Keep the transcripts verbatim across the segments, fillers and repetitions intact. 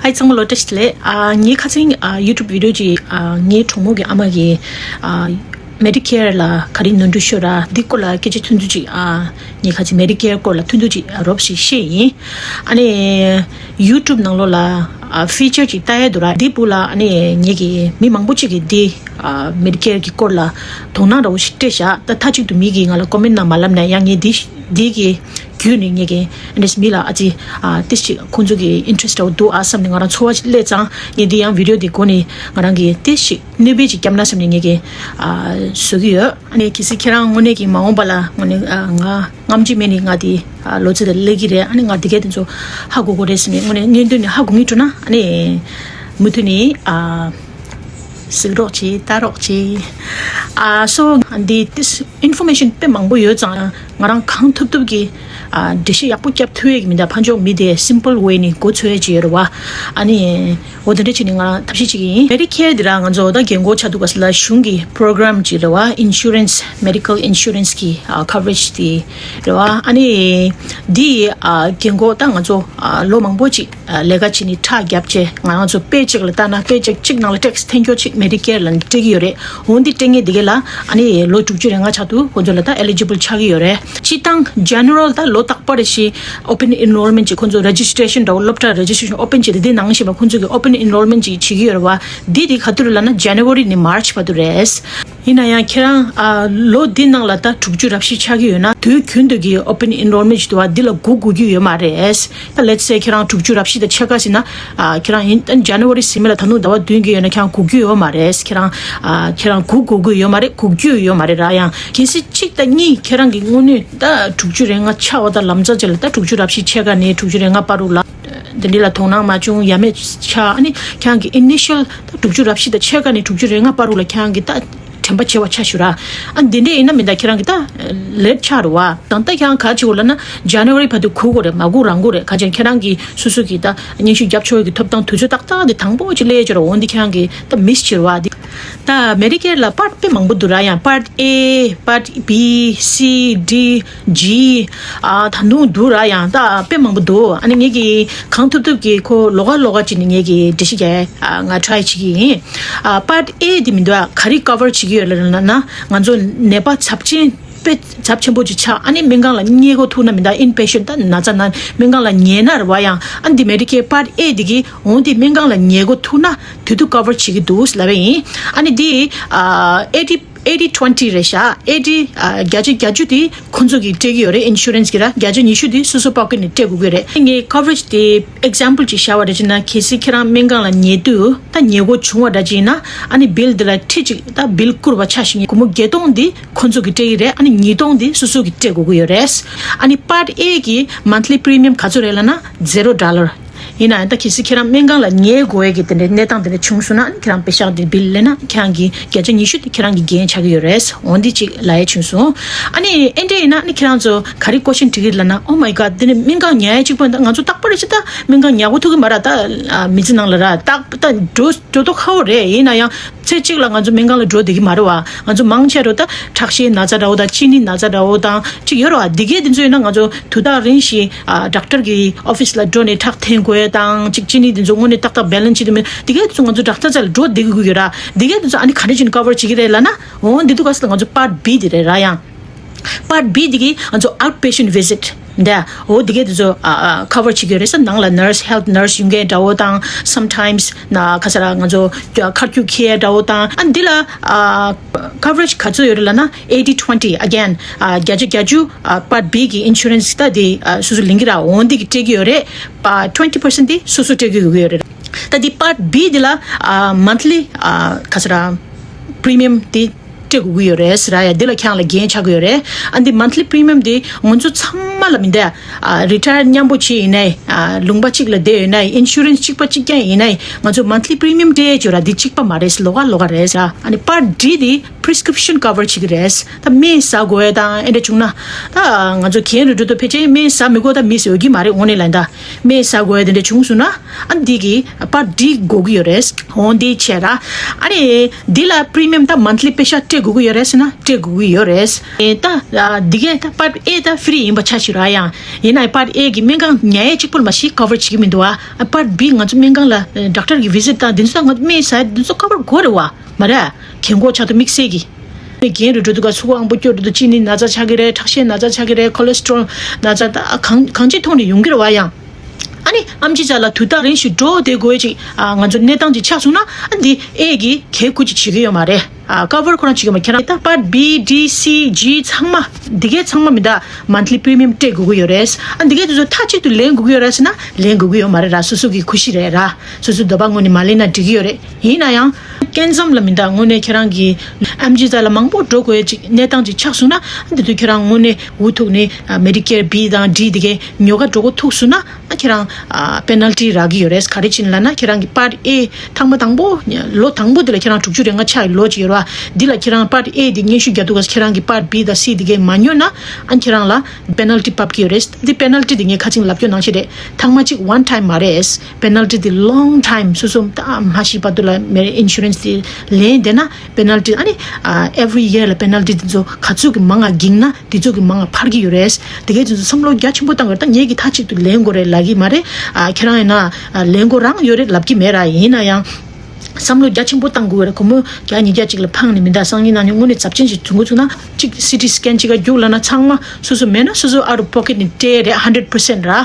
ཨ་ཚང་མ་ལོ་བཀྲ་ཤིས་བདེ་ལེགས། ཨ་ངའི་ཁ་སང་ཨ་YouTube video་ཅིག་ཨ་ངའི་གྲོགས་མོ་གི་ཨ་མ་གིས་ཨ་Medicare་ལ་ག་རེ་ནོར་འཁྲུལ་ཤོར་ར་འདི་སྐོར་ལ་སྐད་ཆ་ཐུང་ཐུང་ཅིག་ཨ་ངའི་ཁ་སང་Medicare་སྐོར་ལ་ཐུང་ཐུང་ཅིག་ཨ་རོབ་ཞིག་བཤད་ཡིན། ཨ་ནི་YouTube་ནང་ལོགས་ལ་ཨ་feature་ཅིག་ལྟ་ཡ་འདུག་ར། འདི་སྦུག་ལ་ཨ་ནི་ངེད་ཀྱི་མི་མང་པོ་ཅིག་གིས་འདི་ཨ་Medicare་གི་སྐོར་ལ་དོ་སྣང་འདྲ་བོ་ཞིག་སྤྲད་བཞག་ད་མཐའ་གཅིག་ཏུ་མི་གིས་ང་ལ་comment་ནང་མ་ལབ་ནས་ཡང་ངས་འདི་འདི་གི་བརྒྱུད་ནས་ངེད་ཀྱི་ཨ་ནི་མི་ལ་ཨ་ཙི་ཨ་ཏིས་ཅིག་ཁོང་ཚོ་གི་interest་འདྲ་བོ་འདུག་ཨ་བསམ་ནས་ང་རང་ཚོར་བ་ཅིག་སླེབས་ཙང་ངས་འདི་ཡང་video་འདི་སྒོ་ནས་ང་རང་གི་ཏིས་ཅིག་གནོད་པ་ཅིག་བརྒྱབ་ན་བསམ་ནས་ངེད་ཀྱི་ཨ་བཟོ་གི་ཡོད། ཨ་ནི་གལ་སྲིད་ཁྱེད་རང་དངོས་གནས་ཀྱི་མ་འོངས་པ་ལ་དངོས་གནས་ཨ་ང་སྔ་ཕྱི་མེད་ནས་ང་དེ་ཨ་ལོ་ཚོད་དེ་སླེབས་ཀྱི་རེད། ཨ་ནི་ང་དེ་གས་དེ་ཚོ་ཧ་གོ་གོ་རེད་ཟེར་ནས་དངོས་གནས་སྔོན་དུས་ནས་ཧ་གོ་ངེས་འགྲོ་ན་ཨ་ནི་མུ་མཐུད་ནས་ཨ་གཟིགས་རོགས་གྱིས་ལྟ་རོགས་གྱིས། ཨ་so་འདི་ཏིས་information་དཔེ་མང་པོ་ཡོད་ཙང་ང་རང་གང་ཐུབ་ཐུབ་ཀྱིས་ཨ་འགྲེལ་བཤད་ཡག་པོ་བརྒྱབ་ཐུབ་ཡས་ཀྱི་མི་འདུག་ཕར་ཕྱོགས་མི་དེ་simple way་ནས་གོ་ཚོད་ཡས་ཀྱི་ཡོད་རེད་བ། ཨ་ནི་འོ་དེ་འདྲ་བྱས་ནས་ང་རང་ཐབས་ཤེས་བྱེད་ཀྱི་ཡིན། Medicare་འདི་ར་ང་ཚོ་ད་རྒན་གོག་ཆགས་འདུག་ག་ས་ལ་གཞུང་གི་program་ཅིག་རེད་བ། Insurance, medical insurance་གི་ཨ་coverage་དེ་རེད་བ། ཨ་ནི་འདི་ཨ་རྒན་གོག་ད་ང་ཚོ་ཨ་ལོ་མང་པོ་ཅིག་ལས་ཀ་བྱས་ནས་ཁྲག་བརྒྱབ་བྱས་ང་རང་ཚོ་པེ་ཅེག་ལ་ལྟ་ན་པེ་ཅེག་གཅིག་ནང་ལ་ཊེག་སི་འཐེན་ཁྱོ་གཅིག་Medicare་ལ་སྤྲད་ཀྱི་ཡོད་རེད། འོ་འདི་སྤྲད་མཁན་དེ་གས་ལ་ཨ་ནི་ལོ་དྲུག་ཅུ་རེ་ལྔ་ཆགས་འདུག་ཁོ་ཚོ་ལ་ད་eligible་ཆགས་ཀྱི་ཡོད་རེད། སྤྱིར་བཏང་general་ད་ལོ་རྟག་པར་ཞིག་open enrollment་ཅིག་ཁོ་ཚོ་registration་འདྲ་བོ་སློབ་གྲྭ་registration open་བྱས་ཏེ་འདི་ནང་བཞིན་པ་ཁོ་ཚོ་གི་open enrollment་ཅིག་བྱེད་ཀྱི་ཡོད་རེད་བ། འདི་དེ་ག་དུས་རེད་ལབ་ན་January་ནས་March་བར་དུ་རེད། ཡིན་ན་ཡང་ཁྱེད་རང་ཨ་ལོ་འདི་ནང་ལ་ད་དྲུག་ཅུ་རབ་བཞི་ཆགས་ཀྱི་ཡོད་ན་དུས་རྒྱུན་དུ་གི་open enrollment་ཞིག་འདུག་བ། འདི་ལ་སྒུག་དགོས་ཀྱི་ཡོད་མ་རེད། ད་let's say་ཁྱེད་རང་དྲུག་ཅུ་རབ་བཞི་དང་ཕྱེད་ཀ་ཟིན་ན་ཨ་ཁྱེད་རང་ཡིན་ད་January་ཟིན་མེད་ལ་ད་དུང་ཟླ་བ་བདུན་གྱི་ཡོད་ན་ཁྱེད་རང་སྒུག་རྒྱུ་ཡོད་མ་རེད། ཁྱེད་རང་ཨ་ཁྱེད་རང་སྒུག་དགོས་ཀྱི་ཡོད་མ་རེད། སྒུག་རྒྱུ་ཡོད་མ་རེད་ར། ཡང་གལ་སྲིད་གཅིག་དང་གཉིས་ཁྱེད་རང་གི་དངོས་གནས་ད་དྲུག་ཅུ་རེ་ལྔ་ཆགས་པ་ད་ལམ་སང་ཅིག་ལ་ད་དྲུག་ཅུ་རབ་བཞི་ཕྱེད་ཀ་ནས་དྲུག་ཅུ་རེ་ལྔ་བར་དུ་ལ་འདི་འདྲ་ལ་དོ་སྣང་མ་བྱུང་ཡ་མེད་ཆགས། ཨ་ནི་ཁྱེད་རང་གི་initial་ད་དྲུག་ཅུ་རབ་བཞི་དང་ཕྱེད་ཀ་ནས་དྲུག་ཅུ་རེ་ལྔ་བར་དུ་ལ་ཁྱེད་རང་གི་ད་དྲན་པ་བྱེད་པ་ཆ་ཞུ་ར། ཨ་འདི་འདྲས་ཡིན་ན་མི་འདའ་ཁྱེད་རང་གི་ད་late་ཆགས་རུ་བ། ད་ལྟ་ཁྱེད་རང་ག་བྱེད་དགོས་ལབ་ན་January་བར་དུ་སྒུག་དགོས་རེད། མ་སྒུག་རང་སྒུག་རེད། ག་ཅན་ཁྱེད་རང་གི་སོ་སོ་གི་ད་སྙན་ཞུ་རྒྱབ་ཆོག་གི་ཐོབ་ཐང་དུས་ཚོད་ཏག་ཏག་དེ་དང་པོ་ཅིག་སླེབས་ཀྱི་རེད། འོན་ཏེ་ཁྱེད་རང་གི་ད་miss་བྱེད་རུ་བ་འདི། ད་Medicare་ལ་part་དཔེ་མང་པོ་འདུག་ར། ཡང་part A, part B, C, D, G་ཨ་ད་དུང་འདུག་ར། ཡང་ད་དཔེ་མང་པོ་འདུག་ཨ་ནི་ངེད་ཀྱིས་གང་ཐུབ་ཐུབ་ཀྱིས་ཁོ་ལོགས་ཀ་ལོགས་ཀ་ཅིག་ནས་ངེད་ཀྱིས་འགྲེལ་བཤད་རྒྱག་ཡ་ང་try་བྱེད་ཀྱི་ཡིན། ཨ་part A་འདི་མི་འདུག་ཨ། ག་རེ་cover་བྱེད་ཀྱི་ཡོད་ལབ་ན་ང་ཚོ་ནད་པ་ཚབས་ཆེན་དཔེ་ཚབས་ཆེན་པོ་ཅིག་ཆགས། ཨ་ནི་སྨན་ཁང་ལ་ཉལ་དགོས་ཐུག་ན་མི་འདའ་inpatient་ད་ན་ཚ་ན་སྨན་ཁང་ལ་ཉལ་ན་རེད་བ། ཡང་ཨ་ནི་འདི་Medicare part A་འདི་གིས་འོན་ཏེ་སྨན་ཁང་ལ་ཉལ་དགོས་ཐུག་ན་དེ་དུས་cover་བྱེད་ཀྱི་འདུག་ལབ་པ་ཡིན། ཨ་ནི་འདི་ཨ་eighty eighty twenty་རེད་ཤག eighty་ཨ་བརྒྱ་ཆ་བརྒྱད་ཅུ་དེ་ཁོང་ཚོ་གིས་སྤྲད་ཀྱི་ཡོད་རེད། insurance་གི་ར་བརྒྱ་ཆ་ཉི་ཤུ་དེ་སོ་སོ་pocket་ནས་སྤྲད་དགོས་ཀྱི་རེད། ངས་coverage་དེ་example་ཅིག་བཞག་པ་རེད་ཅེ་ན་གལ་སྲིད་ཁྱེད་རང་སྨན་ཁང་ལ་ཉལ་དུས་ད་ཉལ་དགོས་བྱུང་བ་འདྲ་ཅིག་ཡིན་ན་ཨ་ནི་bill་དེ་ལ་ཁྲི་གཅིག་ད་bill་བསྐུར་བ་ཆ་བཞག་ཡིན། སྒོར་མོ་བརྒྱད་སྟོང་དེ་ཁོང་ཚོ་གིས་སྤྲད་ཀྱི་རེད། ཨ་ནི་ཉིས་སྟོང་དེ་སོ་སོ་གིས་སྤྲད་དགོས་ཀྱི་ཡོད་རེད། ཨ་ནི་part A་གི་monthly premium་ག་ཚོད་རེད་ལབ་ན་zero dollar། ཡིན་ནའང་ད་གལ་སྲིད་ཁྱེད་རང་སྨན་ཁང་ལ་ཉལ་དགོས་ཡས་ཀྱི་དེ་འདྲའི་གནས་སྟངས་དེ་འདྲ་བྱུང་སོང་ན་ཨ་ནི་ཁྱེད་རང་པེ་ཤག་དེ་bill་ལེན་ན་ཁྱེད་རང་གི་བརྒྱ་ཆ་ཉི་ཤུ་དེ་ཁྱེད་རང་གི་འགན་ཆགས་ཀྱི་ཡོད་རེད། འོ་འདི་གཅིག་ལབ་ཡས་བྱུང་སོང་། ཨ་ནི་ཨེ་འདྲ་ཡིན་ན་ཨ་ནི་ཁྱེད་རང་ཚོ་ག་རེ་question་དྲི་གི་ལབ་ན། Oh my God། འདི་ནི་སྨན་ཁང་ཉལ་ཡས་གཅིག་པོ་ད་ང་ཚོ་རྟག་པར་ཅི་ད་སྨན་ཁང་ཉལ་དགོས་ཐུག་གི་མ་རེད། ད་མི་ཚེ་ནང་ལ་ར་རྟག་ད་འགྲོ་འགྲོ་མདོག་ཁ་པོ་རེད། ཡིན་ན་ཡང་ཚེ་གཅིག་ལ་ང་ཚོ་སྨན་ཁང་ལ་འགྲོ་བསྡད་ཀྱི་མ་རེད་བ། ང་ཚོ་མང་ཆེ་རུ་ད་ཁྲག་ཤེད་ན་ཚ་འདྲ་བོ་དང་གཅིན་སྙི་ན་ཚ་འདྲ་བོ་དང་གཅིག་ཡོད་རེད་བ། འདི་གས་འདི་ཚོ་ཡིན་ན་ང་ཚོ་དུས་ཐག་རིང་ཞིག་ཨ་ཌོག་ཊར་གི་ཨོ་ཕི་སི་ལ་འགྲོ་ནས་ཁྲག་འཐེན་དགོས་ཡས་དང་གཅིག་གཅིན་སྙི་འདི་ཚོ་དངོས་གནས་ཏག་ཏག་བེ་ལན་སི་བྱེད་ཐུབ་མེད། འདི་གས་འདི་ཚོ་ང་ཚོ་ཌོག་ཊར་རྩ་ལ་འགྲོ་བསྡད་དགོས་ཀྱི་ཡོད་ར། འདི་གས་འདི་ཚོ་ཨ་ནི་ག་འདྲ་བྱས་ནས་ཀ་བར་བྱེད་ཀྱི་རེད་ལབ་ན། འོ་འདི་དུས་ག་ས་ལ་ང་ཚོ་part B་འདི་རེད་ར། ཡང་part B་འདི་གིས་ང་ཚོ་outpatient visit་འདི་འོ་འདི་གས་འདི་ཚོ་ཨ་ཨ་ཀ་བར་བྱེད་ཀྱི་ཡོད་རེད་ཟེར། ནང་ལ་ནར་སི་ཧེལ་ཐི་ནར་སི་ཡོང་མཁན་འདྲ་བོ་དང་sometimes་ན་ཁ་ས་ར་ང་ཚོ་ཁ་རྒྱུག་ཁྱེར་འདྲ་བོ་དང་། ཨ་འདི་ལ་ཨ་coverage་ག་ཚོད་ཡོད་རེད་ལབ་ན་eighty twenty། Again་ཨ་བརྒྱ་ཆ་བརྒྱད་ཅུ་ཨ་part B་གི་insurance་ད་དེ་ཨ་སོ་སོ་ལེན་གྱི་ར། འོ་འདི་གི་སྤྲད་ཀྱི་ཡོད་རེད། པ་twenty percent་དེ་སོ་སོ་སྤྲད་ཀྱི་ཡོད་རེད། ད་དེ་part B་དེ་ལ་ཨ་monthly་ཨ་ཁ་ས་ར་premium་དེ་སྤྲད་དགོས་ཀྱི་ཡོད་རེད་ཟེར་ཡ། འདི་ལ་ཁྱེད་རང་ལ་འགན་ཆགས་ཀྱི་ཡོད་རེད། ཨ་འདི་monthly premium་དེ་ང་ཚོ་ཚང་མ་ལ་མི་འདའ། ཨ་retire་མཉམ་པོ་བྱས་ཡིན་ནའི་ཨ་ལུང་པ་གཅིག་ལ་བསྡད་ཡོད་ནའི་insurance་གཅིག་པ་གཅིག་རྐྱང་ཡིན་ནའི་ང་ཚོ་monthly premium་སྤྲད་ཡས་ཅོ་ར་འདི་གཅིག་པ་མ་རེད། ལོགས་ཀ་ལོགས་ཀ་རེད་ཟེར། ཨ་ནི་part D་དེ་prescription་ཀ་བར་བྱེད་ཀྱི་རེད། ད་སྨན་ཟ་དགོས་ཡས་དང་ཨེ་འདྲ་བྱུང་ན་ད་ང་ཚོ་གྱེན་རུ་འགྲོ་དུས་ཕལ་ཆེར་སྨན་ཟ་མི་དགོས། ད་མི་ཟ་ཡོད་ཀྱི་མ་རེད་དངོས་གནས་ལ། ད་སྨན་ཟ་དགོས་ཡས་དེ་འདྲ་བྱུང་སོང་ན་ཨ་འདི་གི་part D་དགོས་ཀྱི་ཡོད་རེད། འོ་འདི་བྱས་ར། ཨ་ནི་འདི་ལ་premium་ད་monthly་པེ་ཤག་སྤྲད་ སྤྲད་དགོས་ཀྱི་ཡོད་རེད་ཟེར་ན་སྤྲད་དགོས་ཀྱི་ཡོད་རེད། ཨེ་ད་ཨ་འདི་གས་ད་པར་ཨེ་ད་ཕི་རི་ཡིན་པ་ཆ་བཞག་ར་ཡང་། ཡིན་ནའི་པར་ཨེ་གི་སྨན་ཁང་ཉལ་ཡས་གཅིག་པོ་ལ་མ་གཞི་ཀ་བར་བྱེད་ཀྱི་མི་འདུག་ཨ། པར་བི་ང་ཚོ་སྨན་ཁང་ལ་ཌོག་ཊར་གི་བི་ཟིཊ་དང་འདི་ཚོ་ད་ང་ཚོ་སྨན་ཟ་ཡས་འདི་ཚོ་ཀ་བར་དགོས་རེད་བ། མ་རེད། རྒན་གོག་ཆགས་འདུག་དམིགས་བསལ་གྱི། རྒན་རུ་འགྲོ་འདུག་ག་ཚུགས་ཁོག་ཨང་པོ་སྐྱོ་འགྲོ་འདུག་གཅིན་སྙི་ན་ཚ་ཆགས་ཀྱི་རེད། ཁྲག་ཤེད་ན་ཚ་ཆགས་ཀྱི་རེད། ཁོ་ལེ་སི་ཊོ་རོལ་ན་ཚ་ད་གང་གང་ཅིའི་ཐོག་ནས་ཡོང་གི་རེད་བ་ཡང་། ཨ་ནི་ཨེམ་ཆི་ཇ་ལ་དུས་ཐག་རིང་ཞིག་འགྲོ་བསྡད་དགོས་ཅིག་ཨ་ང་ཚོ་གནས་སྟངས་ཅིག་ཆགས་སོང་ན་ཨ་འདི་ཨེ་གི་གལ་ཁུ་ཅིག་བྱེད་ཀྱི་ཡོད་མ་རེད། ཨ་ཀ་བར་ཁོ་རང་བྱེད་ཀྱི་ཡོད་མ་རེད། ཁྱེད་རང་ད་པར་བི་ཌི་སི་ཇི་ཚང་མ་འདི་གས་ཚང་མ་མི་ད་མན་ཐི་ལི་པི་རི་མི་ཡམ་སྤྲད་དགོས་ཀྱི་ཡོད་རེད། ཨ་འདི་གས་དེ་ཚོ་མཐའ་གཅིག་ཏུ་ལེན་དགོས་ཀྱི་ཡོད་རེད་ཟེར་ན་ལེན་དགོས་ཀྱི་ཡོད་མ་རེད་ར། སོ་སོ་གི་ཁུ་ཤི་རེད་ར། སོ་སོ་འདོད་པ་དངོས་ནས་མ་ལེན་ན་འགྲིག་གི་ཡོད་རེད། ཡིན་ན་ཡང་། སྐྱེ་མཚམས་ལ་མི་འདང་དངོས་གནས་ཁྱེད་རང་གི་ཨེམ་ཆི་ཇ་ལ་མང་པོ་འགྲོ་དགོས་ཅིག་གནས་སྟངས་ཅིག་ཆགས་སོང་ན་འདི་དུས་ཁྱེད་རང་དངོས་གནས་འུ་ཐུག་ནས་མེ་ཌི་ཀེར་བི་དང་ཌི་འདི་གའི་ཉོ་ག་འགྲོ་དགོས་ཐུག་སོང་ན་ཁྱེད་རང་པེ་ནལ་ཊི་རག་གི་ཡོད་རེད། ག་རེ་བྱས་ནས་ལབ་ན་ཁྱེད་རང་གི་པར་ཨེ་ཐེངས་མ་དང་པོ་ལོ་དང་པོ་འདི་ལ་ཁྱེད་རང་དྲུག་ཅུ་རེ་ལྔ་ཆགས་ཡོད་ལོ་ཅིག་ཡོད་རེད་བ། འདི་ལ་ཁྱེད་རང་པར་ཨེ་འདི་སྙན་ཞུ་རྒྱག་དུས་སྐབས་ཁྱེད་རང་གི་པར་བི་དང་སི་འདི་གའི་མ་ཉོ་ན་ཨ་ཁྱེད་རང་ལ་པེ་ནལ་ཊི་ཕབ་ཀྱི་ཡོད་རེད། འདི་པེ་ནལ་ཊི་འདི་ངས་ཁ་ཅིག་ལབ་སྐྱོ་གནང་ཤེས་རེད། ཐེངས་མ་གཅིག་ཝན་ཊའིམ་མ་རེད། པེ་ནལ་ཊི་འདི་ལོང་ཊའིམ་སོ་སོ་ད་མ་ཤི་བར་དུ་ལ་མེ་ཨིན་ཤུ་རན་སི་འདི་ལེན་བསྡད་ན་པེ་ནལ་ཊི་ཨ་ནི་ཨེ་ཝི་རི་ཡར་ལ་པེ་ནལ་ཊི་འདི་ཚོ་ག་ཚོད་ཀྱི་མང་ང་འགྱིང་ན་འདི་ཚོད་ཀྱི་མང་ང་འཕར་གྱི་ཡོད་རེད། དེ་གས་དེ་ཚོ་བསམ་བློ་རྒྱ་ཆེན་པོ་བཏང་དགོས་རེད། ད་ངེད་ཀྱིས་མཐའ་གཅིག་ཏུ་ལེན་དགོས་རེད་ལབ་ཀྱི་མ་རེད། ཨ་ཁྱེད་རང་ཡིན་ན་ཨ་ལེན་དགོས་རང་ཡོད་རེད་ལབ་ཀྱི་མེད་ར། ཡིན་ན་ཡང་བསམ་བློ་རྒྱ་ཆེན་པོ་བཏང་དགོས་རེད། སྒོར་མོ་བརྒྱ་ཉིས་བརྒྱ་ཅིག་ལ་འཕངས་ནས་མི་འདང་། སང་ཉིན་གནངས་ཉིན་དངོས་གནས་ཚབས་ཆེན་ཞིག་བྱུང་དགོས་བྱུང་ན་གཅིག་སི་ཊི་སི་ཀེན་གཅིག་ག་རྒྱུགས་ལབ་ན་ཚང་མ་སོ་སོ་མེད་ན་སོ་སོ་out of pocket ནས་སྤྲད་རེད། ཧན་ཌེ་རེཌ་པར་སེན་ཊི་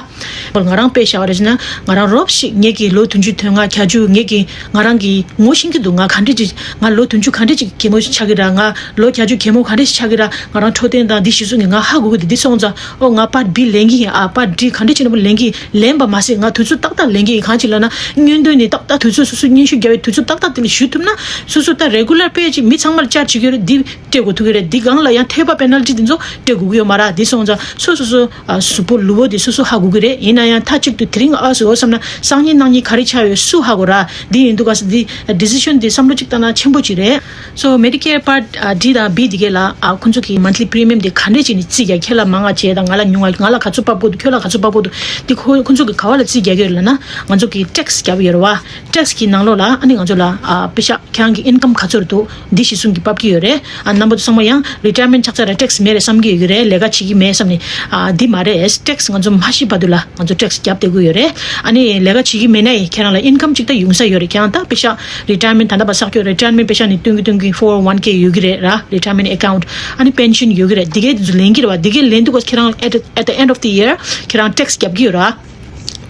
ར། ང་རང་དཔེ་བཞག་པ་རེད་ཟེར་ན་ང་རང་རོབ་ཞིག་ངེད་ཀྱི་ལོ་བདུན་ཅུ་དོན་ལྔ་བརྒྱད་ཅུ་ངེད་ཀྱི་ང་རང་གི་ངོ་ཤེས་ཀྱི་འདུག་ང་ག་འདྲས་ཅིག་ང་ལོ་བདུན་ཅུ་ག་འདྲས་ཅིག་གད་མོ་ཆགས་ཀྱི་ར། ང་ལོ་བརྒྱད་ཅུ་གད་མོ་ག་འདྲས་ཆགས་ཀྱི་ར། ང་རང་འཕྲོད་བསྟེན་དང་འདི་གཞི་བཟུང་གི་ང་ཧ་གོ་གི་འདུག་འདི་སོང་ཙང་ཨོ་ང་པར་བི་ལེན་གི་ཡིན། ཨ་པར་ཌི་ག་འདྲས་ཅིག་ན་མོ་ལེན་གི་ཡིན། ལེན་པ་མ་ཟད་ང་དུས་ཚོད་ཏག་ཏག་ལེན་གི་ཡིན། གང་ཅི་ལབ་ན་སྔོན་ཐོན་ནས་ཏག་ཏག་དུས་ཚོད་སོ་སོ་སྙན་ཞུ་རྒྱག་པའི་དུས་ཚོད་ཏག་ཏག་དེ་ལ་ཞུ་ཐུབ་ན་སོ་སོ་ད་རེ་གུ་ལར་པེ་ཅིག་མི་ཚང་མར་བཅར་བྱེད་ཀྱི་ཡོད་རེད། འདི་སྤྲད་དགོས་ཐུག་གི་རེད། འདི་སྒང་ལ་ཡང་ཐེབས་པ་པེ་ནལ་ཊི་འདི་ཚོ་སྤྲད་དགོས་ཀྱི་ཡོད་མ་རེད། འདི་སོང་ཙང་སོ་སོ་སོ་ཨ་གཟུགས་པོ་ལུས་པོ་འདི་སོ་སོ་ཧ་གོ་གི་རེད། ཡིན་ན་ཡང་མཐའ་གཅིག་ཏུ་དེ་རིང་ཨ་སི་འོ་བསམ་ན་སང་ཉིན་གནངས་ཉིན་ག་རེ་ཆགས་ཡོད་སུ་ཧ་གོ་ར། འདི་ཡིན་འདུག་ག་ས་འདི་ཌི་སི་ཤན་འདི་བསམ་བློ་གཅིག་བཏང་ན་ཆེན་པོ་གཅིག་རེད། སོ་མེ་ཌི་ཀེར་པར་ཌི་དང་བི་འདི་གས་ལ་ཨ་ཁོང་ཚོ་གི་མན་ཐི་ལི་པི་རི་མི་ཡམ་འདི་ག་འདྲས་བྱས་ནས་རྩིས་རྒྱག་ཁྱེད་ལ་མང་ང་བྱས་དང་ང་ལ་ཉུང་ང་ང་ལ་ག་ཚོད་ཕབ་དགོས་འདུག་ཁྱོད་ལ་ག་ཚོད་ཕབ་དགོས་འདུག་འདི་ཁོ་ཁོང་ཚོ་གི་ག་བ་ལ་རྩིས་རྒྱག་གི་ཡོད་ལབ་ན་ང་ཚོ་གི་ཊེག་སི་རྒྱབ་ཡོད་རེད་བ། ཊེག་སི་གི་ནང་ལོགས་ལ་ཨ་ནི་ང་ཚོ་ལ་ཨ་པེ་ཤག་ཁྱེད་རང་གི་ཨིན་ཀམ་ག་ཚོད་འདུག་འདི་གཞི་བཟུང་གི་ཕབ་ཀྱི་ཡོད་རེད། ཨ་རྣམ་པ་ཚོ་ཚང་མ་ཡང་རི་ཊ་ཡར་མེན་ཊི་ཆགས་ཚར་ར་ཊེག་སི་མེད་རེད་བསམ་གྱི་ཡོད་ཀྱི་རེད། ལས་ཀ་བྱེད་ཀྱི་མེད་བསམ་ནས། ཨ་འདི་མ་རེད། ཊེག་སི་ང་ཚོ་མ་ཤི་བར་དུ་ལ་ང་ཚོ་ཊེག་སི་རྒྱབ་བསྡད་ཀྱི་ཡོད་རེད། ཨ་ནི་ལས་ཀ་བྱེད་ཀྱི་མེད་ན་ཡང་ཁྱེད་རང་ལ་ཨིན་ཀམ་ཅིག་ད་ཡོང་ས་ཡོད་རེད། ཁྱེད་རང་ད་པེ་ཤག་རི་ཊ་ཡར་མེན་ཊི་ད་ལྟ་བ་བསགས་ཀྱི་ཡོད་རེད། རི་ཊ་ཡར་མེན་ཊི་པེ་ཤག་ནས་སྟོན་གྱི་སྟོན་གྱི་ཕོར་ཝན་ཀེ་ཡོད་ཀྱི་རེད་ར། རི་ཊ་ཡར་མེན་ཊི་ཨེ་ཀའུན་ཊི་ཨ་ནི་པེན་ཤན་ཡོད་ཀྱི་རེད། འདི་གས་འདི་ཚོ་ལེན་གྱི་རེད་བ། འདི་གས་ལེན་དུས་སྐབས་ཁྱེད་རང་at the- at the end of the year ཁྱེད་རང་ཊེག་སི་རྒྱབ་ཀྱི་ཡོད་ར།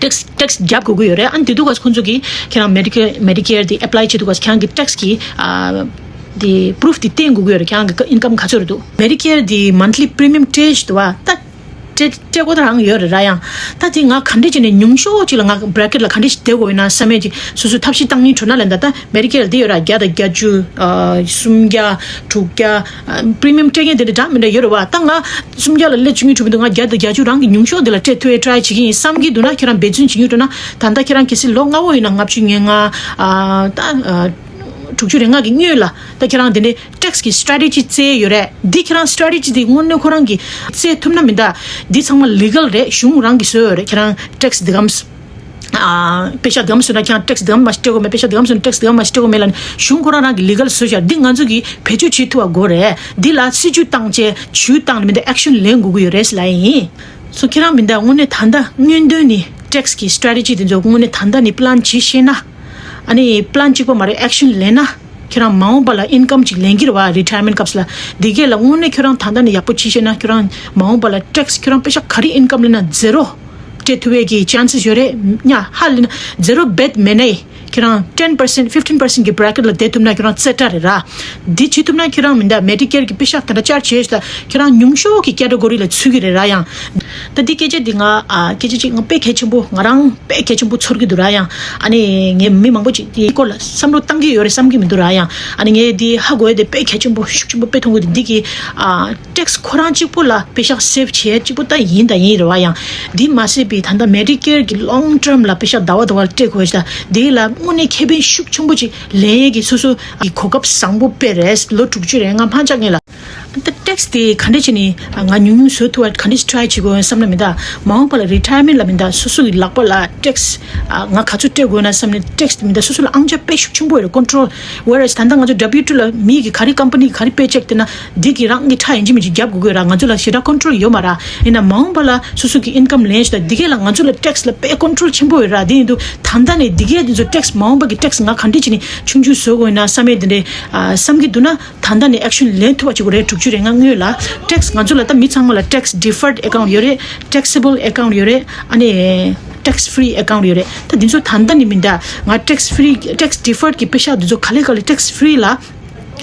ཊེག་སི་ཊེག་སི་རྒྱབ་དགོས་ཀྱི་ཡོད་རེད། ཨ་ནི་དེ་དུས་སྐབས་ཁོང་ཚོ་གིས་ཁྱེད་རང་མེ་ཌི་ཀེར་མེ་ཌི་ཀེར་དེ་ཨེ་པ་ལའི་བྱེད་དུས་སྐབས་ཁྱེད་རང་གི་ཊེག་སི་གི་ཨ་དེ་པུ་རུབ་དེ་བསྟན་དགོས་ཀྱི་ཡོད་རེད། ཁྱེད་རང་གི་ཨིན་ཀམ་ག་ཚོད་རེད་འདུག་མེ་ཌི་ཀེར་དེ་མན་ཐི་ལི་པི་རི་མི་ཡམ་སྤྲད་ཞིག་འདུག་བ། ད་སྤྲད་སྤྲད་དགོས་ད་རང་ཡོད་རེད་ར། ཡང་ད་དེ་ང་ག་འདྲས་བྱས་ནས་ཉུང་ཤོས་ཅིག་ལ་ང་བྷེ་རེ་ཀེཊ་ལ་ག་འདྲས་ཞིག་བསྡད་དགོས་ཡོད་ན་བསམ་མེད་ཅིག་སོ་སོའི་ཐབས་ཤེས་བཏང་སྙིང་བྲོ་ན་ལན་ད་ད་མེ་ཌི་ཀེར་ལ་དེ་ཡོད་ར། བརྒྱ་དང་བརྒྱད་ཅུ་ཨ་སུམ་བརྒྱ་དྲུག་བརྒྱ་ཨ་པི་རི་མི་ཡམ་སྤྲད་མཁན་དེ་འདྲ་འདྲ་མི་འདྲ་ཡོད་རེད་བ། ད་ང་སུམ་བརྒྱ་ལ་སླེབས་བཅུག་མཁན་བྱུང་མི་འདུག་ང་བརྒྱ་དང་བརྒྱད་ཅུ་རང་གི་ཉུང་ཤོས་འདི་ལ་སྤྲད་ཐུབ་པའི་ཊ་རའི་བྱེད་ཀྱི་ཡིན་བསམ་གྱི་འདུག་ན་ཁྱེད་རང་འབད་བརྩོན་བྱེད་ཀྱི་འདུག་ན་ད་ལྟ་ཁྱེད་རང་གལ་སྲིད་ལོ་ལྔ་བོ་ཡིན་ན་ལྔ་བཅུ་ང་ལྔ་ཨ་ད་ཨ་དྲུག་ཅུ་རེ་ལྔ་གི་སྔོན་ལ་ད་ཁྱེད་རང་འདི་འདྲའི་ཊེག་སི་གི་སི་ཊ་རེ་ཊི་ཇི་བརྩི་ཡོད་རེད། འདི་ཁྱེད་རང་སི་ཊ་རེ་ཊི་ཇི་འདི་དངོས་གནས་ཁོ་རང་གིས་བརྩི་ཐུབ་ན་མི་འདུག་འདི་ཚང་མ་ལི་གལ་རེད། གཞུང་རང་གིས་བཟོས་ཡོད་རེད། ཁྱེད་རང་ཊེག་སི་འདི་གམ། ཨ་པེ་ཤག་འདི་གམ་བཟོས་ན་ཁྱེད་རང་ཊེག་སི་འདི་གམ་མ་སྤྲད་དགོས་མེད། པེ་ཤག་འདི་གམ་བཟོས་ན་ཊེག་སི་འདི་གམ་མ་སྤྲད་དགོས་མེད་ལབ་ནས་གཞུང་ཁོ་རང་རང་གིས་ལི་གལ་བཟོས་བཞག་འདི་ང་ཚོ་གིས་བེད་སྤྱོད་བྱེད་ཐུབ་པ་དགོས་རེད། འདི་ལ་སྲིད་ཇུས་བཏང་བྱས་ཇུས་བཏང་ནས་མི་འདུག་ཨེག་ཤན་ལེན་དགོས་ཀྱི་ཡོད་རེད་ལབ་ཡིན། སོ་ཁྱེད་རང་མི་འདུག་དངོས་གནས་ད་ལྟ་སྔོན་ཐོན་ནས་ཊེག་སི་གི་སི་ཊ་རེ་ཊི་ཇི་དེ་ཚོ་དངོས་གནས་ད་ལྟ་ནས་པི་ལན་བྱེད་ཤེས་ན། ཨ་ནི་པི་ལན་གཅིག་པོ་མ་རེད། ཨེག་ཤན་ལེན་ན་ཁྱེད་རང་མ་འོངས་པ་ལ་ཨིན་ཀམ་ཅིག་ལེན་གྱི་རེད་བ། རི་ཊ་ཡར་མེན་ཊི་སྐབས་སུ་ལ། འདི་གས་ལ་དངོས་གནས་ཁྱོད་རང་ད་ལྟ་ནས་ཡག་པོ་བྱེད་ཤེས་ན་ཁྱོད་རང་མ་འོངས་པ་ལ་ཊེག་སི་ཁྱོད་རང་པེ་ཤག་ག་རེ་ཨིན་ཀམ་ལེན་ན་ཛེ་རོ་སྤྲད་ཐུབ་པའི་གི་ཅན་སི་ཡོད་རེད། ཉ་ཧ་ལེ་ན་ཛེ་རོ་བེད་མེད་ནའི་ཁྱོད་རང་ten percent fifteen percent གི་བྷེ་རེ་ཀེཊ་ལ་བསྡད་ཐུབ་ན་ཁྱོད་རང་རྩེ་གྲ་རེད་ར། འདི་བྱེད་ཐུབ་ན་ཁྱོད་རང་མི་འདུག་མེ་ཌི་ཀེར་གི་པེ་ཤག་ད་ལྟ་བཅར་བྱས་ཤིག་ད་ཁྱོད་རང་ཉུང་ཤོས་ཀྱི་ཀེ་ཊེ་གོ་རི་ལ་ཚུད་ཀྱི་རེད་ར་ཡང་། ད་འདི་སྐད་ཆ་འདི་ང་ཨ་སྐད་ཆ་ཅིག་ང་དཔེ་གལ་ཆེན་པོ་ང་རང་དཔེ་གལ་ཆེན་པོ་ཚོར་གྱི་འདུག་ར་ཡང་། ཨ་ནི་ངས་མི་མང་པོ་ཅིག་འདིའི་སྐོར་ལ་བསམ་བློ་བཏང་གི་ཡོད་རེད་བསམ་གྱི་མི་འདུག་ར་ཡང་། ཨ་ནི་ངས་འདི་ཧ་གོ་ཡ་དེ་དཔེ་གལ་ཆེན་པོ་ཤུགས་ཆེན་པོ་དཔེ་མཐོང་གི་འདུག་འདི་གི་ཨ་ཊེག་སི་ཁོ་རང་གཅིག་པོ་ལ་པེ་ཤག་སེབ་བྱེད་གཅིག་པོ་ད་ཡིན་ད་ཡིན་རེད་བ་ཡང་། འདི་མ་ཟད་པའི་ད་ལྟ་མེ་ཌི་ཀེར་གི་ལོང་ཊརམ་ལ་པེ་ཤག་ཟླ་བ་ཟླ་བ་ལ་སྤྲད་དགོས་ཤག་འདི་ལ་དངོས་གནས་ཁེ་ཕན་ཤུགས་ཆེན་པོ་ཅིག་ལེན་ཡས་ཀྱི་སོ་སོ་གི་གོ་སྐབས་བཟང་པོ་དཔེ་རེད། ལོ་དྲུག་ཅུ་རེ་ལྔ་མ་ཆགས་ངེས་ལ། ད་ཊེག་སི་དེ་ག་འདྲ་བྱས་ནས་ང་ཉུང་ཉུང་བཟོ་ཐུབ་པ་ག་འདྲ་ཊ་རའི་བྱེད་དགོས་བསམ་ན་མི་འདུག་མ་འོངས་པ་ལ་རི་ཊ་ཡར་མེན་ཊི་ལ་མི་འདུག་སོ་སོ་གི་ལག་པ་ལ་ཊེག་སི་ང་ག་ཚོད་སྤྲད་དགོས་ན་བསམ་ནས་ཊེག་སི་དེ་མི་འདུག་སོ་སོ་ལ་ཨང་ཅག་དཔེ་ཤུགས་ཆེན་པོ་ཡོད་རེད། ཀོན་ཊོལ། ཝེར་ཨེ་ཛི་ད་ལྟ་ང་ཚོ་ཌབ་ལིའུ་ཊུ་ལ་མི་གི་ག་རེ་ཀམ་པ་ནི་ག་རེ་པེ་ཅེག་སྟེར་ན་འདི་གི་རང་གི་ཁྲ་ཡིན་གཅིག་མིན་གཅིག་རྒྱབ་དགོས་ཀྱི་ར། ང་ཚོ་ལ་ཞེ་དྲག་ཀོན་ཊོལ་ཡོད་མ་ར། ཡིན་ན་མ་འོངས་པ་ལ་སོ་སོ་གི་ཨིན་ཀམ་ལེན་ཞིག་དང་འདི་གས་ལ་ང་ཚོ་ལ་ཊེག་སི་ལ་དཔེ་ཀོན་ཊོལ་ཆེན་པོ་ཡོད་ར། དེ་ཡིན་དུས་ད་ལྟ་ནས་འདི་གས་དེ་ཚོ་ཊེག་སི་མ་འོངས་པ་གི་ཊེག་སི་ང་ག་འདྲ་བྱས་ནས་ཆུང་ཆུང་བཟོ་དགོས་ཡིན་ན་བསམ་ཡས་དེ་འདྲའི་བསམ་གྱི་འདུག་ན། ད་ལྟ་ནས་ཨེག་ཤན་ལེན་ཐུབ་པ་བྱེད་དགོས་རེད། དྲུག་ཅུ་རེ་ལྔ་སྔོན་ལ་ཊེག་སི་ང་ཚོ་ལ་ད་མི་ཚང་མ་ལ་ཊེག་སི་ཌི་ཕརཌ་ཨེ་ཀའུན་ཊི་ཡོད་རེད། ཊེག་སི་ཨེ་བལ་ཨེ་ཀའུན་ཊི་ཡོད་རེད། ཨ་ནི་ཊེག་སི་ཕི་རི་ཨེ་ཀའུན་ཊི་ཡོད་རེད། ད་འདི་ཚོ་ད་ལྟ་ནས་མི་འདུག་ང་ཊེག་སི་ཕི་རི་ཊེག་སི་ཌི་ཕརཌ་གི་པེ་ཤག་འདི་ཚོ་ག་ལེ་ག་ལེ་ཊེག་སི་ཕི་རི་ལ་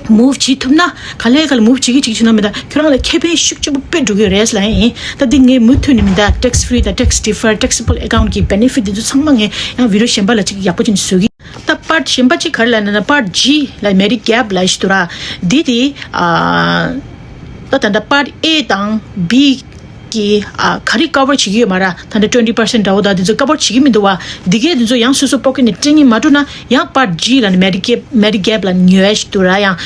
མུབ་བྱེད་ཐུབ་ན། ག་ལེ་ག་ལེ་མུབ་བྱེད་ཀྱི་བྱེད་ཀྱི་བྱུང་ན་མི་འདུག་ཁྱོད་རང་ལ་ཁེ་ཕན་ཤུགས་ཆེན་པོ་དཔེ་འགྲོ་གི་རེད་ལབ་ཡིན། ད་འདི་ངས་མུ་མཐུད་ནས་མི་འདུག་ཊེག་སི་ཕི་རི་དང་ཊེག་སི་ཌི་ཕརཌ་ཊེག་སི་ཨེ་བལ་ཨེ་ཀའུན་ཊི་གི་བེ་ནེ་ཕིཊ་འདི་ཚོ་ཚང་མ་ངས་ཡང་བི་ཌི་ཡོ་གཞན་པ་ལ་ཅིག་ཡག་པོ་ཅིག་བཟོ་གི། ད་པཱརཊ་གཞན་པ་གཅིག་ག་རེ་ལབ་ན་ན་པཱརཊ་ཇི་ལ་མེ་ཌི་ཀེབ་ལབ་ཞིག་འདུག་ར། འདི་དེ་ཨ་ད་ད་ལྟ་པཱརཊ་ཨེ་དང་བི་གི་ཨ་ག་རེ་ཀ་བར་བྱེད་ཀྱི་ཡོད་མ་ར། ད་ལྟ་ཊུ་ཝེན་ཊི་པར་སེན་ཊི་འདྲ་བོ་དང་དེ་ཚོ་ཀ་བར་བྱེད་ཀྱི་མི་འདུག་བ། འདི་གས་དེ་ཚོ་ཡང་སོ་སོ་པོ་ཀེཊ་ནས་སྤྲད་ཀྱི་མ་འགྲོ་ན་ཡང་པཱརཊ་ཇི་ལ་ནི་མེ་ཌི་ཀེབ་མེ་ཌི་ཀེབ་ལ་ཉོ་ཡ་ཞིག་འདུག་ར་ཡང་།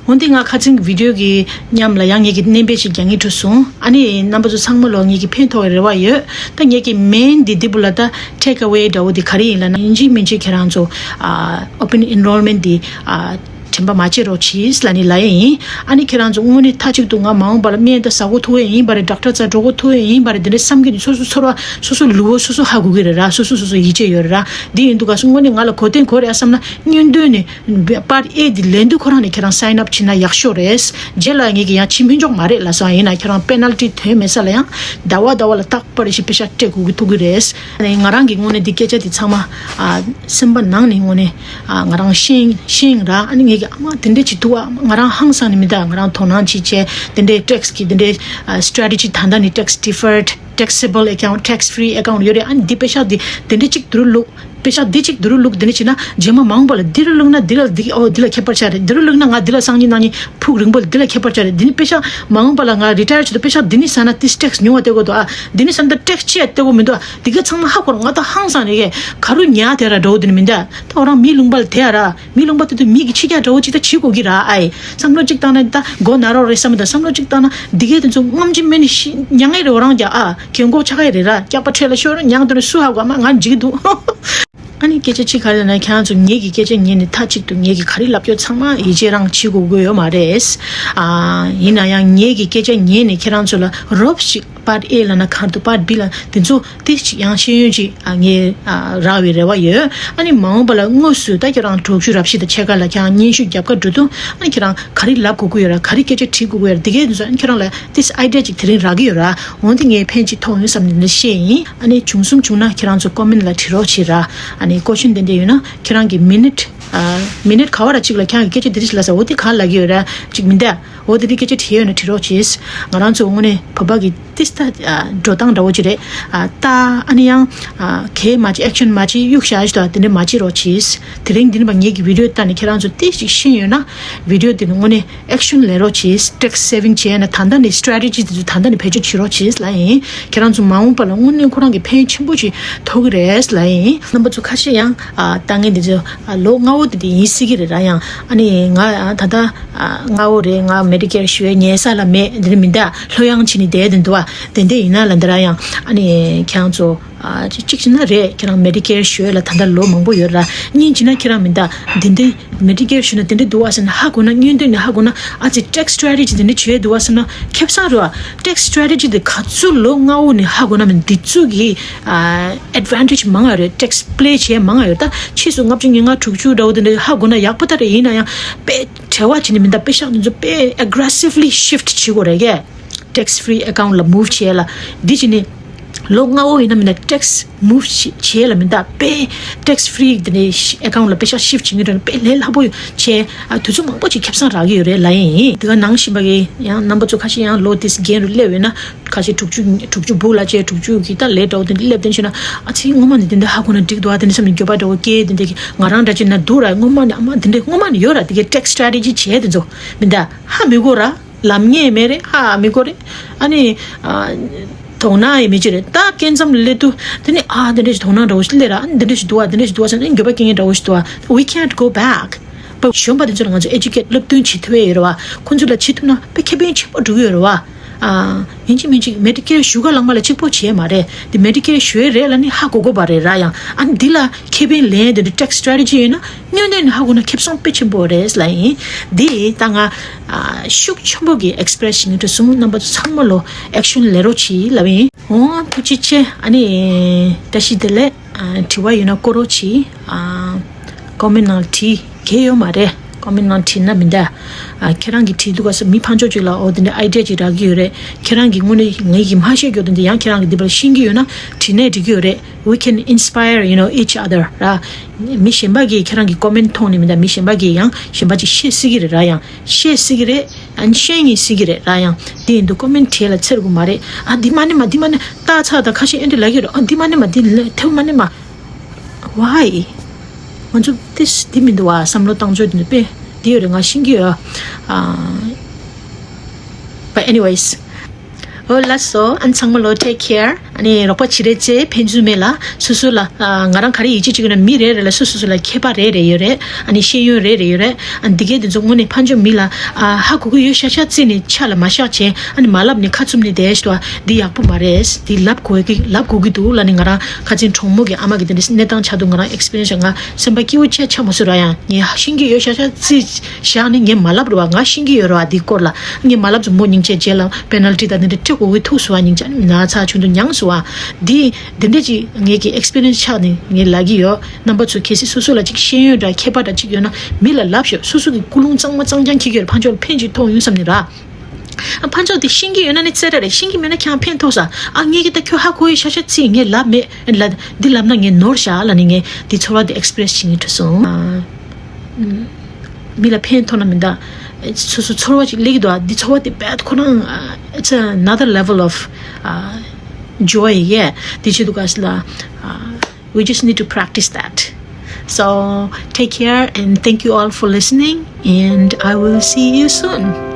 འོན་ཏེ་ང་ཁ་སང་གི་བི་ཌི་ཡོ་གི་མཉམ་ལ་ཡང་ངེད་ཀྱི་བརྙན་སྤེལ་ཞིག་རྒྱག་ངེས་འགྲོ་སོང་། ཨ་ནི་རྣམ་པ་ཚོ་ཚང་མ་ལོ་ངེད་ཀྱི་ཕན་ཐོགས་པའི་རེ་བ་ཡོད། ད་ངེད་ཀྱི་མེན་འདི་འདི་བུ་ལ་ད་ཊེག་ཨ་ཝེ་འདྲ་བོ་འདི་ག་རེ་ཡིན་ལབ་ན། ཡིན་གཅིག་མིན་གཅིག་ཁྱེད་རང་ཚོ་ཨ་ཨོ་པན་ཨེན་རོལ་མེན་འདི་ཨ་དྲན་པ་མ་བརྗེད་རོགས་གྱིས་ལབ་ནི་ལབ་ཡ་ཡིན། ཨ་ནི་ཁྱེད་རང་ཚོ་དངོས་གནས་མཐའ་གཅིག་ཏུ་ང་མ་འོངས་པ་ལ་སྨན་ད་ཟ་གོ་ཐུག་ཡ་ཡིན་པ་རེད། ཌོག་ཊར་རྩ་འགྲོ་གོ་ཐུག་ཡ་ཡིན་པ་རེད། འདི་འདྲའི་བསམ་གྱི་འདུག་སོ་སོ་ཚོར་བ་སོ་སོ་ལུས་པོ་སོ་སོ་ཧ་གོ་གི་རེད་ར། སོ་སོ་སོ་སོ་ཡིད་ཆེས་ཡོད་རེད་ར། འདི་ཡིན་འདུག་ག་སོ་དངོས་གནས་ང་ལ་གོ་བདེ་གོ་རེད་ཨ་བསམ་ན་སྔོན་དོན་ནས་པཱརཊ་ཨེ་འདི་ལེན་དུས་ཁོ་རང་ནས་ཁྱེད་རང་སའིན་ཨབ་བྱེད་ན་ཡག་ཤོས་རེད། རྗེས་ལ་ངེད་ཀྱིས་ཡང་བྱེད་མི་འཇོག་མ་རེད་ལབ་སོང་། ཡིན་ན་ཁྱེད་རང་པེ་ནལ་ཊི་ཐོན་མེད་ས་ལ་ཡང་ཟླ་བ་ཟླ་བ་ལ་རྟག་པར་ཞིག་པེ་ཤག་སྤྲད་དགོས་ཀྱི་ཐུག་གི་རེད། ཨ་ནི་ང་རང་གི་དངོས་གནས་འདི་སྐད་ཆ་འདི་ཚང་མ་ཨ་སེམས་པ་ནང་ནས་དངོས་གནས་ཨ་ང་རང་ཤེས་ཤེས་ར། ཨ་ནི་ངེད་ཀྱི་ཨ་མ་དེ་འདྲས་ཅིག་འདུག་ཨ་ང་རང་ཧང་སང་ནས་མི་འདུག་ང་རང་དོ་སྣང་ཅིག་བྱས་དེ་འདྲས་ཊེག་སི་གི་དེ་འདྲས་ཨ་སི་ཊ་རེ་ཊི་ཇི་ད་ལྟ་ནས་ཊེག་སི་ཌི་ཕརཌ་ཊེག་སི་ཨེ་བལ་ཨེ་ཀའུན་ཊི་ཊེག་སི་ཕི་རི་ཨེ་ཀའུན་ཊི་ཡོད་རེད། ཨ་ནི་འདི་པེ་ཤག་འདི་དེ་འདྲས་ཅིག་འདུག་རུ་ལུག་པེ་ཤག་འདི་གཅིག་འདི་རུ་ལུག་འདི་འདྲ་བྱས་ན་རྗེས་མ་མ་འོངས་པ་ལ་འདི་རུ་བླུགས་ན་འདི་ལ་འདི་ཨོ་འདི་ལ་ཁྱད་པར་ཆགས་རེད། འདི་རུ་བླུགས་ན་ང་འདི་ལ་སང་ཉིན་གནངས་ཉིན་ཕུགས་རིང་པོ་ལ་འདི་ལ་ཁྱད་པར་ཆགས་རེད། འདི་ནི་པེ་ཤག་མ་འོངས་པ་ལ་ང་རི་ཊ་ཡར་བྱེད་དུས་པེ་ཤག་འདི་ནི་ཟ་ན་ཏིས་ཊེག་སི་ཉུང་བ་སྟེར་དགོས་འདུག་ཨ། འདི་ནི་ཟ་ན་ད་ཊེག་སི་ཆེ་བ་སྟེར་དགོས་མི་འདུག་ཨ། འདི་ག་ཚང་མ་ཧ་གོ་ར། ང་ད་ཧང་སང་རེད་གས། ག་རུ་ཉལ་དེ་ར་འགྲོ་འདི་ནི་མི་འདུག་ད་ང་རང་མི་ལུང་པ་ལ་དེ་ཨ་ར། མི་ལུང་པ་དེ་དུས་མི་གི་ཕྱི་རྒྱག་འདྲ་བོ་ཅིག་ད་བྱེད་དགོས་ཀྱི་ར། ཨའི་བསམ་བློ་གཅིག་བཏང་ན་ད་མགོ་ན་རོགས་རེད་བསམ་མི་ད། བསམ་བློ་གཅིག་བཏང་ན་འདི་གས་དེ་ཚོ་རྔམ་གྱི་མེད་ནི་ཤི་མྱ་ངན་རེད། འོ་རང་རྒྱ་ཨ་གྱོན་གོག་ཆགས་ཀྱི་རེད་ར། སྐྱག་པ་འཕྲལ་ལ་ཤོར་མྱང་དུ་ནི་སུ་ཧ་གོ་ཨ་མ་ང་འཇིག་འདུག་ཨ་ནི་སྐད་ཆ་གཅིག་ག་རེ་ལབ་ན་ཁྱེད་རང་ཚོ་ངེད་ཀྱི་སྐད་ཆ་ཉན་ནས་མཐའ་གཅིག་ཏུ་ངེད་ཀྱི་ག་རེ་ལབ་ཀྱོ་ཚང་མ་ཡིད་ཆེས་རང་བྱེད་དགོས་དགོས་ཡོད་མ་རེད། ཨ་ཡིན་ན་ཡང་ངེད་ཀྱི་སྐད་ཆ་ཉན་ནས་ཁྱེད་རང་ཚོ་ལ་རོབ་ཞིག་པཱརཊ་ཨེ་ལབ་ན་ག་རེ་འདུག་པཱརཊ་བི་ལབ་དེ་ཚོ་ཏིས་ཅིག་ཡང་ཤེས་ཡོན་ཅིག་ཨ་ངས་ཨ་རག་པའི་རེ་བ་ཡོད། ཨ་ནི་མ་འོངས་པ་ལ་དངོས་སུ་ད་ཁྱེད་རང་དྲུག་ཅུ་རབ་བཞི་དང་ཕྱེད་ཀ་ལ་ཁྱེད་རང་སྙན་ཞུ་རྒྱབ་ཀ་འགྲོ་དུས་ཨ་ནི་ཁྱེད་རང་ག་རེ་ལབ་དགོས་ཀྱི་ཡོད་ར། ག་རེ་སྐད་ཆ་དྲིས་དགོས་ཀྱི་ཡོད་ར། འདི་གས་འདི་ཚོ་ཨ་ནི་ཁྱེད་རང་ལ་ཏིས་ཨའི་ཌི་ཡ་ཅིག་དེ་རིང་རག་གི་ཡོད་ར། འོན་ཏེ་ངས་ཕན་ཅིག་ཐོགས་ཡོང་བསམ་ནས་འདི་བཤད་ཡིན། ཨ་ནི་བྱུང་སོང་བྱུང་ན་ཁྱེད་རང་ཚོ་ཀོ་མེན་ཊི་ལ་བྲིས་རོགས་བྱེད་ར། ཨ་ནི་ཀོ་ཤན་དེ་འདྲ་ཡོད་ན་ཁྱེད་རང་གི་མི་ནིཊ་ཨ་མི་ནིཊ་ག་བ་ར་གཅིག་ལ་ཁྱེད་རང་གི་སྐད་ཆ་དེ་རིགས་ལ་ཟེར་འོ་དེ་ག་ལབ་ཀྱི་ཡོད་ར་གཅིག་མི་འདུག་འོ་དེ་རིགས་སྐད་ཆ་དྲིས་ཡོད་ན་དྲི་རོགས་གྱིས། ང་རང་ཚོ་དངོས་གནས་བོད་པ་གི་ཏིས་ད་འགྲོ་སྟངས་འདྲ་བོ་ཅིག་རེད། ད་ཨ་ནི་ཡང་གལ་མ་བྱེད་ཨེག་ཤན་མ་བྱེད་གཡུག་བཞག་ཞུ་དང་དེ་འདྲ་མ་བྱེད་རོགས་གྱིས། དེ་རིང་འདི་ནི་མ་ངེད་ཀྱི་བི་ཌི་ཡོ་ལྟ་ནས་ཁྱེད་རང་ཚོ་ཏིས་ཅིག་ཤེས་ཡོད་ན་བི་ཌི་ཡོ་འདི་ནི་དངོས་གནས་ཨེག་ཤན་ལེན་རོགས་གྱིས། ཊེག་སེ་ཝིང་བྱས་ན་ད་ལྟ་ནས་སི་ཊ་རེ་ཊི་ཇི་འདི་ཚོ་ད་ལྟ་ནས་བེད་སྤྱོད་བྱེད་རོགས་གྱིས་ལབ་ཡིན། ཁྱེད་རང་ཚོ་མ་འོངས་པ་ལ་དངོས་གནས་ཁོ་རང་གི་ཕན་ཆེན་པོ་ཅིག་ཐོགས་ཀྱི་རེད་ལབ་ཡིན། རྣམ་པ་ཚོ་ཁ་ཤས་ཡང་ལྟ་མཁན་འདི་ཚོ་ལོ་ལྔ་བོ་དེ་དེ་ཡིན་སྲིད་ཀྱི་རེད་ར། ཡང་ཨ་ནི་ང་ད་ལྟ་ལྔ་བོ་རེད། ང་མེ་ཌི་ཀེར་ཞུ་ཡས་ཉལ་ས་ལ་མེད། འདི་ནི་མི་འདའ་ལྷོད་ཡངས་བྱས་ནས་བསྡད་དེ་འདུག་བ། དེ་འདྲ་ཡིན་ན་ལ་འདི་ར་ཡང་ཨ་ནི་ཁྱེད་རང་ཚོ་ཨ་ཅི་གཅིག་བྱས་ན་རེད། ཁྱེད་རང་མེ་ཌི་ཀེར་ཞུ་ཡས་ལ་ད་ལྟ་ལོ་མང་པོ་ཡོད་ར། གཉིས་བྱས་ན་ཁྱེད་རང་མི་འདའ་དེ་འདྲ་མེ་ཌི་ཀེར་ཞུ་ན་དེ་འདྲ་འདུག་བ་ཟེར་ན་ཧ་གོ་ན། སྔོན་དུས་ནས་ཧ་གོ་ན། ཨ་ཙི་ཊེག་སི་སི་ཊ་རེ་ཊི་ཇི་དེ་འདྲ་བྱས་འདུག་བ་ཟེར་ན་ཁེ་བཟང་རེད་བ། ཊེག་སི་སི་ཊ་རེ་ཊི་ཇི་དེ་ག་ཚོད་ལོ་ལྔ་བོ་ནས་ཧ་གོ་ན་མི་འདི་ཚོ་གི་ཨ་ཨེཌ་ཝན་ཊེཇ་མང་ང་ཡོད་རེད། ཊེག་སི་པི་ལེ་བྱས་མང་ང་ཡོད། ད་ཕྱིས་སུ་ལྔ་བཅུ་ང་ལྔ་དྲུག་ཅུ་འདྲ་བོ་དེ་འདྲ་ཧ་གོ་ན་ཡག་པོ་ད་རེད། ཡིན་ན་ཡང་དཔེ་བྲེལ་བ་བྱས་ནས་མི་འདའ་པེ་ཤག་དེ་ཚོ་དཔེ་ཨེ་གྷི་རེ་སིབ་ལི་ཤིབ་ཊི་བྱེད་དགོས་རེད་གས། ཊེག་སི་ཕི་རི་ཨེ་ཀའུན་ཊི་ལ་མུབ་བྱས་ལ་འདི་བྱས་ནས་ལོ་ལྔ་བོ་ཡིན་ན་མི་འདའ་ཊེག་སི་མུབ་བྱས་ལ་མི་འདའ་དཔེ་ཊེག་སི་ཕི་རི་དེ་ནས་ཨེ་ཀའུན་ཊི་ལ་པེ་ཤག་ཤིབ་ཊི་བྱེད་མཁན་དེ་ཚོ་དཔེ་ལས་སླ་པོ་བྱས། ཨ་དུས་ཚོད་མང་པོ་ཅིག་ཁེ་བཟང་རག་གི་ཡོད་རེད་ལབ་ཡིན། དེ་ག་ནང་བཞིན་པ་གི་ཡང་རྣམ་པ་ཚོ་ཁ་ཤས་ཡང་ལོ་དེ་རྒན་རུ་སླེབས་ཡོད་ན། ཁ་ཤས་དྲུག་ཅུ་དྲུག་ཅུ་སྦུག་ལ་བྱས་དྲུག་ཅུ་གི་ད་ལས་འདྲ་བོ་དེ་འདྲ་སླེབས་དེ་བྱས་ན། ཨ་ཙི་སྔོན་མ་ནས་དེ་འདྲ་ཧ་གོ་ན་འགྲིག་འདུག་ཨ། དེ་འདྲ་བསམ་ནས་འགྱོད་པ་འདྲ་བོ་སྐྱེས། དེ་འདྲ་གི་ང་རང་འདྲ་བྱས་ན་འདུག་ར། སྔོན་མ་ནས་ཨ་མ་དེ་འདྲ་སྔོན་མ་ནས་ཡོད་ར། དེ་གའི་ཊེག་སི་སི་ཊ་རེ་ཊི་ཇི་བྱས་དེ་ཚོ་མི་འདའ་ཧ་མི་གོ་ར། ལབ་མཁན་མེད་རེད། ཧ་མི་གོ་རེད། ཨ་ནི་ཨ་དོ་སྣང་ཡང་མི་བྱེད་རེད། ད་སྐྱེ་མཚམས་སླེབས་དུས་དེ་ནི་ཨ་དེ་འདྲ་ཞིག་དོ་སྣང་འདྲ་བོ་ཞིག་སླེབས་ར། ཨ་ནི་དེ་འདྲ་ཞིག་འདུག་ཨ། དེ་འདྲ་ཞིག་འདུག་ཨ་ཟེར་ནས་འགྱོད་པ་སྐྱེ་མཁན་འདྲ་བོ་ཞིག་འདུག་ཨ། We can't go back. པ་གཞོན་པ་དེ་ཚོ་ལ་ང་ཚོ་ཨེ་ཇུ་ཀེཊ་སློབ་སྟོན་བྱེད་ཐུབ་ཡས་ཡོད་རེད་བ། ཁོང་ཚོ་ལ་བྱེད་ཐུབ་ན་དཔེ་ཁེ་ཕན་ཆེན་པོ་འགྲོ་གི་ཡོད་རེད་བ། ཨ། ཡིན་གཅིག་མིན་གཅིག་མེ་ཌི་ཀེར་ཞུ་ག་ལངས་པ་ལ་གཅིག་པོ་བྱས་མ་རེད། དེ་མེ་ཌི་ཀེར་ཞུ་ཡས་རེད་ལབ་ནི་ཧ་གོ་གོ་བ་རེད་ར། ཡང་ཨ་ནི་འདི་ལ་ཁེ་ཕན་ལེན་དེ་འདྲ་ཊེག་སི་སི་ཊེ་རེ་ཊི་ཇི་ཡོད་ན་སྔོན་དེ་ནས་ཧ་གོ་ན་ཁེ་བཟང་དཔེ་ཆེན་པོ་རེད་ལབ་ཡིན། འདི་ད་ང་ཨ་ཤུགས་ཆེན་པོ་གི་ཨེག་སི་པི་རེ་སི་བྱེད་ཀྱི་འདུག་སོང་། རྣམ་པ་ཚོ་ཚང་མ་ལོ་ཨེག་ཤན་ལས་རོགས་གྱིས་ལབ་ཡིན། འོ་ཐུགས་རྗེ་ཆེ། ཨ་ནི་བཀྲ་ཤིས་བདེ་ལེགས། ཨ། དྲི་བ་ཡོད་ན་བཀོད་རོགས་གྱིས། ཨ། ཀོ་མེན་ནང་བྲིས། གལ་ཡོད་མ་རེད། ཀོ་མེན་ནང་བྲིས་ན་མི་འདའ། ཨ། ཁྱེད་རང་གིས་བྲིས་འདུག་ག་ས་མི་ཕར་ཕྱོགས་གཅིག་ལ་འོ་དེ་འདྲའི་ཨའི་ཌི་ཡ་ཅིག་རག་གི་ཡོད་རེད། ཁྱེད་རང་གིས་དངོས་གནས་ངེད་ཀྱིས་མ་ཤེས་རྒྱུ་དེ་འདྲ་ཡང་ཁྱེད་རང་གིས་འདི་པར་ཤེས་ཀྱི་ཡོད་ན་བྲིས་ནས་འགྲིག་གི་ཡོད་རེད། We can inspire, you know, each other. ར། མི་གཞན་པ་གིས་ཁྱེད་རང་གི་ཀོ་མེན་མཐོང་ནས་མི་འདའ། མི་གཞན་པ་གིས་ཡང་གཞན་པ་ཅིག་ཤེས་སྲིད་ཀྱི་རེད་ར། ཡང་ཤེས་སྲིད་ཀྱི་རེད། ཨ་ནི་ཤེས་ཡིན་སྲིད་ཀྱི་རེད་ར། ཡང་དེ་ཡིན་དུས་ཀོ་མེན་བྲིས་ལ་འཚེར་དགོས་མ་རེད། ཨ་འདི་མ་ནི་མ། འདི་མ་ནི་ཏག་ཚ་དང་ཁ་ཤས་ཨེ་འདྲ་ལབ་ཀྱི་རེད། ཨ་འདི་མ་ནི་མ། འདི་ལ་ཐེའུ་མ་ནི་མ། Why? ང་ཚོ་ཏིས་འདི་མི་འདུག་བ། བསམ་བློ་བཏང་ཕྱོགས་འདི་ནི་དཔེ་འདི་ཡོད་རེད། ང་ཤེས་ཀྱི་ཡོད། ཨ། But anyways. འོ་ལགས་སོ། ཨ་ནི་ཚང་མ་ལོ་take care. ཨ་ནི་རོགས་པ་བྱེད་རེས་བྱེད། ཕན་ཚུན་མེད་ལ་སོ་སོ་ལ། ཨ། ང་རང་ག་རེ་ཡིད་ཆེས་བྱེད་ཀྱི་ན་མི་རེ་རེ་ལ་སོ་སོ་སོ་ལ་མཁས་པ་རེ་རེ་ཡོད་རེད། ཨ་ནི་ཤེས་ཡོན་རེ་རེ་ཡོད་རེད། ཨ་ནི་འདི་གའི་འདི་ཚོ་དངོས་གནས་ཕར་ཕྱོགས་མི་ལ། ཨ། ཧ་གོ་གི་ཡོད་ཤག་ཤག་བརྩིས་ནས་ཆ་ལ་མ་བཞག་བྱས། ཨ་ནི་མ་ལབ་ནས་ཁ་བཙུམ་ནས་བསྡད་ཤི་ཏོ། འདི་ཡག་པོ་མ་རེད། འདི་ལབ་དགོས་ཀྱི། ལབ་དགོས་ཀྱི་འདུག་ལབ་ནས། ང་རང་ཁ་ཆེན་གྲོགས་མོ་གི་ཨ་མ་གི་དེ་འདྲའི་གནས་སྟངས་ཆགས་འདུག་ང་རང་ཨེག་སི་པི་རི་ཡན་སི་ང་སེམས་པ་སྐྱིད་པོ་ཅིག་ཆགས་མ་སོང་ར། ཡང་ངས་ཤེས་ཀྱི་ཡོད་ཤག་ཤག་བརྩིས་བཞག་ནས་ངས་མ་ལབ་རེད་བ། ང་ཤེས་ཀྱི་ཡོད་རེད་བ། འདི་སྐོར་ལ་ངས་མ་ལབ་ཙང་མོ་སྙིང་རྗེ། རྗེས་ལ་པེ་ནལ་ཊི་དང་འདི་འདྲ་སྤྲད་དགོས་ཀྱི་ཐུག་སོང་བ། སྙིང་རྗེ་ན་ཚ་ཆུང་དུ་མྱངས་སོང་བ། འདི་འདི་འདྲ་ཅིག་ངེད་ཀྱི་ཨེག་སི་པི་རི་ཡན་སི་ཆགས་ནས་ངས་ལབ་ཀྱི་ཡོད། རྣམ་པ་ཚོ་གལ་སྲིད་སོ་སོ་ལ་ཅིག་ཤེས་ཡོན་འདྲ་མཁས་པ་འདྲ་ཅིག་ཡོད་ན་མི་ལ་ལབ་ཤོག་སོ་སོ་གི་ཀུན་སློང་གཙང་མ་གཙང་རྐྱང་འཁྱེར་གྱི་ཡོད་རེད། ཕར་ཕྱོགས་ལ་ཕན་ཅིག་ཐོགས་ཡོང་བསམ་ནས་ར། ཨ། ཕར་ཕྱོགས་དེ་ཤེས་ཀྱི་ཡོད་ན་ནི་རྩེ་ར་རེད། ཤེས་ཀྱི་མེད་ན་ཁྱེད་རང་ཕན་ཐོགས་ས། ཨ། ངས་ཀྱི་ད་ཁྱོད་ཧ་གོ་ཡི་ཤག་ཤག་བརྩིས། ངས་ལབ་མེད་ལ། འདི་ལབ་ན་ངས་ནོར་ཤག་ལབ་ནས་ངས་འདི་ཚོར་བ་དེ་ཨེག་སི་པི་རེ་སི་བྱེད་ཀྱི་འགྲོ་སོང་། ཨ། མི་ལ་ཕན་ཐོགས་ན་མི་འདའ། སོ་སོ་ཚོར་བ་ཅིག་སླེབས་ཀྱི་འདུག་ཨ། འདི་ཚོར་བ་དེ་རྦད་ཁོ་རང་། ཨ། It's another level of, uh, joy. Yeah. དེ་བྱེད་འདུག་ག་ས་ལ། ཨ། We just need to practice that. So, take care and thank you all for listening, and I will see you soon.